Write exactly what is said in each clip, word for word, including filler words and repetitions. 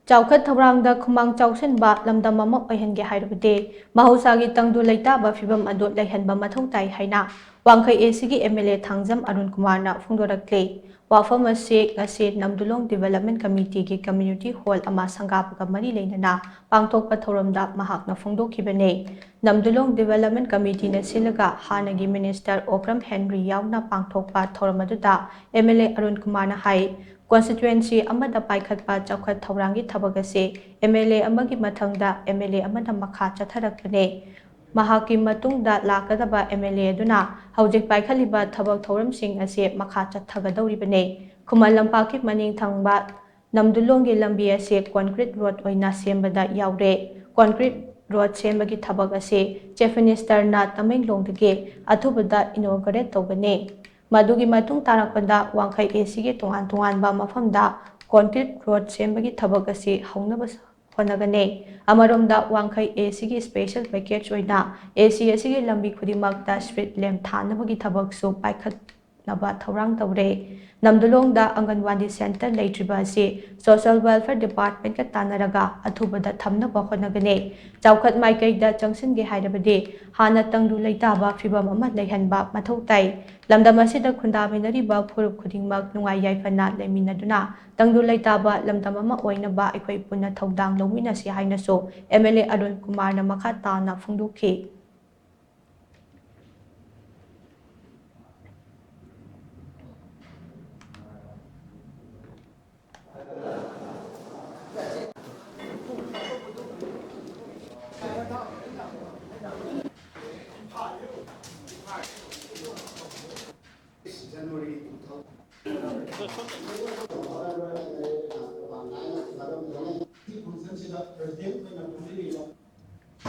ꯆꯥꯎꯈꯠ ꯊꯧꯔꯥꯡꯗ ꯈꯨꯃꯥꯡ ꯆꯥꯎꯁꯤꯟꯕ ꯂꯝꯗꯝ ꯑꯃ ꯑꯣꯏꯍꯟꯒꯦ ꯍꯥꯏꯔꯕꯗꯤ ꯃꯍꯧꯁꯥꯒꯤ ꯇꯪꯗꯨ ꯂꯩꯇꯥꯕ ꯐꯤꯚꯝ ꯑꯗꯨ ꯂꯩꯍꯟꯕ ꯃꯊꯧ ꯇꯥꯏ ꯍꯥꯏꯅ ꯋꯥꯡꯈꯩ ꯑꯦꯁꯤꯒꯤ M L A Thangjam Arun ꯀꯨꯃꯥꯔꯅ ꯐꯣꯡꯗꯣꯔꯛꯂꯤ꯫ ꯋꯥꯐꯝ ꯑꯁꯤ ꯉꯁꯤ ꯅꯝꯗꯨꯂꯣꯡ ꯗꯤꯕꯦꯂꯞꯃꯦꯟ ꯀꯃꯤꯇꯤꯒꯤ ꯀꯝꯃ꯭ꯌꯨꯅꯤꯇꯤ ꯍꯣꯜ ꯑꯃ ꯁꯪꯒꯥꯕꯒ ꯃꯔꯤ ꯂꯩꯅꯅ ꯄꯥꯡꯊꯣꯛꯄ ꯊꯧꯔꯝꯗ ꯃꯍꯥꯛꯅ ꯐꯣꯡꯗꯣꯛꯈꯤꯕꯅꯤ꯫ ꯅꯝꯗꯨꯂꯣꯡ ꯗꯤꯕꯦꯂꯞꯃꯦꯟ ꯀꯃꯤꯇꯤꯅ ꯁꯤꯜꯂꯒ ꯍꯥꯟꯅꯒꯤ ꯃꯤꯅꯤꯁꯇꯔ ꯑꯣꯀ꯭ꯔꯝ ꯍꯦꯟꯔꯤ ꯌꯥꯎꯅ ꯄꯥꯡꯊꯣꯛꯄ ꯊꯧꯔꯝ ꯑꯗꯨꯗ ꯑꯦꯝ ꯑꯦꯜ ꯑꯦ ꯑꯔꯨꯟ ꯀꯨꯃꯥꯔꯅ ꯍꯥꯏ, ꯀꯣꯟꯁꯇꯤꯇ꯭ꯋꯦꯟꯁꯤ ꯑꯃꯗ ꯄꯥꯏꯈꯠꯄ ꯆꯥꯎꯈꯠ ꯊꯧꯔꯥꯡꯒꯤ ꯊꯕꯛ ꯑꯁꯤ ꯑꯦꯝ ꯑꯦꯜ ꯑꯦ ꯑꯃꯒꯤ ꯃꯊꯪꯗ ꯑꯦꯝ ꯑꯦꯜ ꯑꯦ ꯑꯃꯅ ꯃꯈꯥ ꯆꯠꯊꯔꯛꯄꯅꯤ꯫ ꯃꯍꯥꯛꯀꯤ ꯃꯇꯨꯡꯗ ꯂꯥꯛꯀꯗꯕ ꯑꯦꯝ ꯑꯦꯜ ꯑꯦ ꯑꯗꯨꯅ ꯍꯧꯖꯤꯛ ꯄꯥꯏꯈꯠꯂꯤꯕ ꯊꯕꯛ ꯊꯧꯔꯝꯁꯤꯡ ꯑꯁꯤ ꯃꯈꯥ ꯆꯠꯊꯒꯗꯧꯔꯤꯕꯅꯤ꯫ ꯈꯨꯃꯟ ꯂꯝꯄꯥꯛꯀꯤ ꯃꯅꯤꯡ ꯊꯪꯕ ꯅꯝꯗꯨꯂꯣꯡꯒꯤ ꯂꯝꯕꯤ ꯑꯁꯤ ꯀꯣꯟꯀ꯭ꯔꯤꯠ ꯔꯣꯗ ꯑꯣꯏꯅ ꯁꯦꯝꯕꯗ ꯌꯥꯎꯔꯦ꯫ ꯀꯣꯟꯀ꯭ꯔꯤꯠ ꯔꯣꯗ ꯁꯦꯝꯕꯒꯤ ꯊꯕꯛ ꯑꯁꯤ ꯆꯤꯐ ꯃꯤꯅꯤꯁꯇꯔꯅ ꯇꯃꯦꯡꯂꯣꯡꯗꯒꯤ ꯑꯊꯨꯕꯗ ꯏꯅꯣꯒꯔꯦꯠ ꯇꯧꯒꯅꯤ꯫ ꯃꯗꯨꯒꯤ ꯃꯇꯨꯡ ꯇꯥꯔꯛꯄꯗ ꯋꯥꯡꯈꯩ ꯑꯦꯁꯤꯒꯤ ꯇꯣꯉꯥꯟ ꯇꯣꯉꯥꯟꯕ ꯃꯐꯝꯗ ꯀꯣꯟꯀ꯭ꯔꯤꯠ ꯔꯣꯗ ꯁꯦꯝꯕꯒꯤ ꯊꯕꯛ ꯑꯁꯤ ꯍꯧꯅꯕ ꯍꯣꯠꯅꯒꯅꯤ꯫ ꯑꯃꯔꯣꯝꯗ ꯋꯥꯡꯈꯩ ꯑꯦꯁꯤꯒꯤ ꯁ꯭ꯄꯦꯁꯦꯜ ꯄꯦꯀꯦꯖ ꯑꯣꯏꯅ ꯑꯦꯁꯤ ꯑꯁꯤꯒꯤ ꯂꯝꯕꯤ ꯈꯨꯗꯤꯡꯃꯛꯇ ꯁ꯭ꯇ꯭ꯔꯤꯠ ꯂꯦꯝꯞ ꯊꯥꯅꯕꯒꯤ ꯊꯕꯛꯁꯨ ꯄꯥꯏꯈꯠꯅꯕ ꯊꯧꯔꯥꯡ ꯇꯧꯔꯦ꯫ ꯅꯝꯗꯨꯂꯣꯡꯗ ꯑꯪꯒꯟꯋꯥꯗꯤ ꯁꯦꯟꯇꯔ ꯂꯩꯇ꯭ꯔꯤꯕ ꯑꯁꯤ ꯁꯣꯁꯤꯌꯦꯜ ꯋꯦꯜꯐꯤꯌꯔ ꯗꯤꯄꯥꯔꯠꯃꯦꯟꯠꯀ ꯇꯥꯟꯅꯔꯒ ꯑꯊꯨꯕꯗ ꯊꯝꯅꯕ ꯍꯣꯠꯅꯒꯅꯤ꯫ ꯆꯥꯎꯈꯠ ꯃꯥꯏꯀꯩꯗ ꯆꯪꯁꯤꯟꯒꯦ ꯍꯥꯏꯔꯕꯗꯤ ꯍꯥꯟꯅ ꯇꯪꯗꯨ ꯂꯩꯇꯥꯕ ꯐꯤꯚꯝ ꯑꯃ ꯂꯩꯍꯟꯕ ꯃꯊꯧ ꯇꯥꯏ꯫ ꯂꯝꯗꯝ ꯑꯁꯤꯗ ꯈꯨꯟꯗꯥꯃꯤꯟꯅꯔꯤꯕ ꯐꯨꯔꯨꯞ ꯈꯨꯗꯤꯡꯃꯛ ꯅꯨꯡꯉꯥꯏ ꯌꯥꯏꯐꯅ ꯂꯩꯃꯤꯟꯅꯗꯨꯅ ꯇꯪꯗꯨ ꯂꯩꯇꯥꯕ ꯂꯝꯗꯝ ꯑꯃ ꯑꯣꯏꯅꯕ ꯑꯩꯈꯣꯏ ꯄꯨꯟꯅ ꯊꯧꯗꯥꯡ ꯂꯧꯃꯤꯟꯅꯁꯤ ꯍꯥꯏꯅꯁꯨ ꯑꯦꯝ ꯑꯦꯜ ꯑꯦ ꯑꯔꯨꯟ ꯀꯨꯃꯥꯔꯅ ꯃꯈꯥ ꯇꯥꯅ ꯐꯣꯡꯗꯣꯛꯈꯤ꯫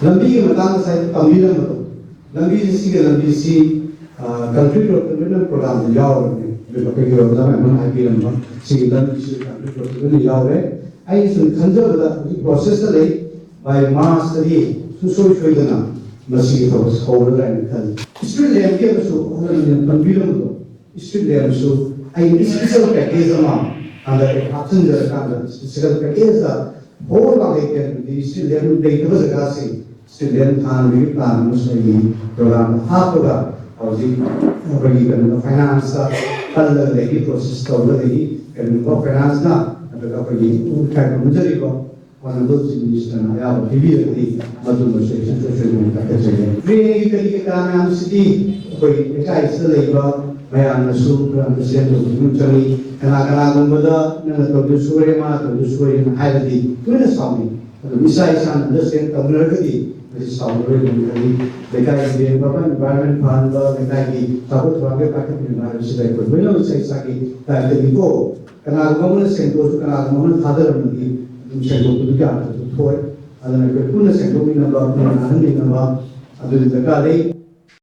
ꯂꯝꯕꯤꯒꯤ ꯃꯇꯥꯡꯗ ꯉꯁꯥꯏ ꯇꯝꯕꯤꯔꯝꯕꯗꯣ, ꯂꯝꯕꯤꯁꯤ, ꯁꯤꯒꯤ ꯂꯝꯕꯤꯁꯤ, ꯑ, concrete road development programꯗ ꯌꯥꯎꯔꯕꯅꯦ꯫ ꯑꯩꯈꯣꯏꯒꯤ ꯑꯣꯖꯥ ꯃꯌꯥꯝ ꯑꯃ ꯍꯥꯏꯕꯤꯔꯝꯕ, ꯁꯤꯒꯤ ꯂꯝꯕꯤꯁꯤ concrete road development ꯌꯥꯎꯔꯦ꯫ ꯑꯩꯅ ꯁꯨꯝ ꯈꯟꯖꯕꯗ ꯍꯧꯖꯤꯛ processꯇ ꯂꯩ, by Marchꯇꯗꯤ ꯁꯨꯡꯁꯣꯏ ꯁꯣꯏꯗꯅ ꯃꯁꯤꯒꯤ ꯊꯕꯛꯁꯤ ꯍꯧꯔꯒ ꯍꯥꯏꯅ ꯈꯜꯂꯤ꯫ Street lampꯀꯤ ꯑꯃꯁꯨ ꯑꯍꯜ ꯂꯃꯟꯅ ꯄꯟꯕꯤꯔꯝꯕꯗꯣ, street lampꯁꯨ ꯑꯩ special package ꯑꯃ ꯍꯥꯞꯆꯤꯟꯖꯔꯀꯥꯟꯗ ꯁ꯭ꯄꯦꯁꯦꯜ ꯄꯦꯀꯦꯖꯇ ꯍꯣꯜ ꯋꯥꯡꯈꯩ ꯀꯦꯟꯗ꯭ꯔꯗꯤ ꯁꯤ ꯂꯦꯝ ꯂꯩꯇꯕ ꯖꯒꯥꯁꯤꯡ ꯁꯤ ꯂꯦꯝ ꯊꯥꯅꯕꯒꯤ ꯄ꯭ꯂꯥꯟ ꯑꯃꯁꯨ ꯑꯩꯒꯤ ꯄ꯭ꯔꯣꯒ꯭ꯔꯥꯝꯗ ꯍꯥꯞꯄꯒ ꯍꯧꯖꯤꯛ ꯑꯩꯈꯣꯏꯒꯤ ꯀꯩꯅꯣ ꯐꯥꯏꯅꯥꯟꯁꯇ ꯈꯜꯂꯒ ꯂꯩꯔꯤ, ꯄ꯭ꯔꯣꯁꯦꯁ ꯇꯧꯔꯒ ꯂꯩꯔꯤ꯫ ꯀꯩꯅꯣ ꯐꯥꯏꯅꯥꯟꯁꯅ ꯅꯠꯇ꯭ꯔꯒ ꯑꯩꯈꯣꯏꯒꯤ ꯉꯁꯥꯏ ꯈꯨꯔꯨꯝꯖꯔꯤꯕ ꯍꯣꯅꯔꯦꯕꯜ ꯆꯤꯐ ꯃꯤꯅꯤꯁꯇꯔꯅ ꯑꯌꯥꯕ ꯄꯤꯕꯤꯔꯒꯗꯤ ꯃꯗꯨꯃꯁꯨ ꯑꯩ ꯁꯨꯡꯁꯣꯏ ꯁꯣꯏꯗꯅ ꯄꯥꯏꯈꯠꯆꯒꯦ꯫ ꯗ꯭ꯔꯦꯟꯒꯤ ꯀꯔꯤ ꯀꯔꯥ ꯃꯌꯥꯝꯁꯤꯗꯤ ꯑꯩꯈꯣꯏ ꯂꯩꯀꯥꯏꯁꯤꯗ ꯂꯩꯕ ꯃꯌꯥꯝꯅꯁꯨ ꯈꯔ ꯑꯟꯗꯔꯁꯇꯦꯟ ꯇꯧꯕꯤꯕ ꯑꯃ ꯆꯪꯉꯤ꯫ ꯀꯅꯥ ꯀꯅꯥꯒꯨꯝꯕꯗ ꯅꯪꯅ ꯇꯧꯗꯨ ꯁꯣꯏꯔꯦ, ꯃꯥꯅ ꯇꯧꯗꯨ ꯁꯣꯏꯔꯦꯅ ꯍꯥꯏꯔꯗꯤ ꯂꯣꯏꯅ ꯁꯥꯎꯅꯩ꯫ ꯑꯗꯨ ꯏꯁꯥ ꯏꯁꯥꯅ ꯑꯟꯗꯔꯁꯇꯦꯟ ꯇꯧꯅꯔꯒꯗꯤ ꯃꯁꯤ ꯁꯥꯎꯅꯔꯣꯏꯗꯕꯅꯤ ꯈꯜꯂꯤ꯫ ꯂꯩꯀꯥꯏꯒꯤ ꯗ꯭ꯔꯦꯟ ꯐꯕ, ꯏꯟꯚꯥꯏꯔꯟꯃꯦꯟ ꯐꯍꯟꯕ, ꯂꯩꯀꯥꯏꯒꯤ ꯆꯥꯎꯈꯠ ꯊꯧꯔꯥꯡꯒꯤ ꯄꯥꯏꯈꯠꯃꯤꯟꯅꯕ ꯍꯥꯏꯕꯁꯤꯗ ꯑꯩꯈꯣꯏ ꯂꯣꯏꯅꯃꯛ ꯏꯁꯥ ꯏꯁꯥꯒꯤ ꯗꯥꯏꯇꯅꯤꯀꯣ꯫ ꯀꯅꯥꯒꯨꯝꯕ ꯑꯃꯅ ꯁꯦꯡꯗꯣꯛꯑꯁꯨ ꯀꯅꯥꯒꯨꯝꯕ ꯑꯃꯅ ꯊꯥꯗꯔꯝꯃꯗꯤ ꯑꯗꯨꯝ ꯁꯦꯡꯗꯣꯛꯄꯗꯨ ꯀꯌꯥ ꯃꯊꯧꯁꯨ ꯊꯣꯛꯑꯣꯏ꯫ ꯑꯗꯨꯅ ꯑꯩꯈꯣꯏ ꯄꯨꯟꯅ ꯁꯦꯡꯗꯣꯛꯃꯤꯟꯅꯕ, ꯄꯨꯟꯅ ꯅꯥꯟꯍꯟꯃꯤꯟꯅꯕ ꯑꯗꯨꯗꯤ ꯗꯔꯀꯥꯔ ꯂꯩ꯫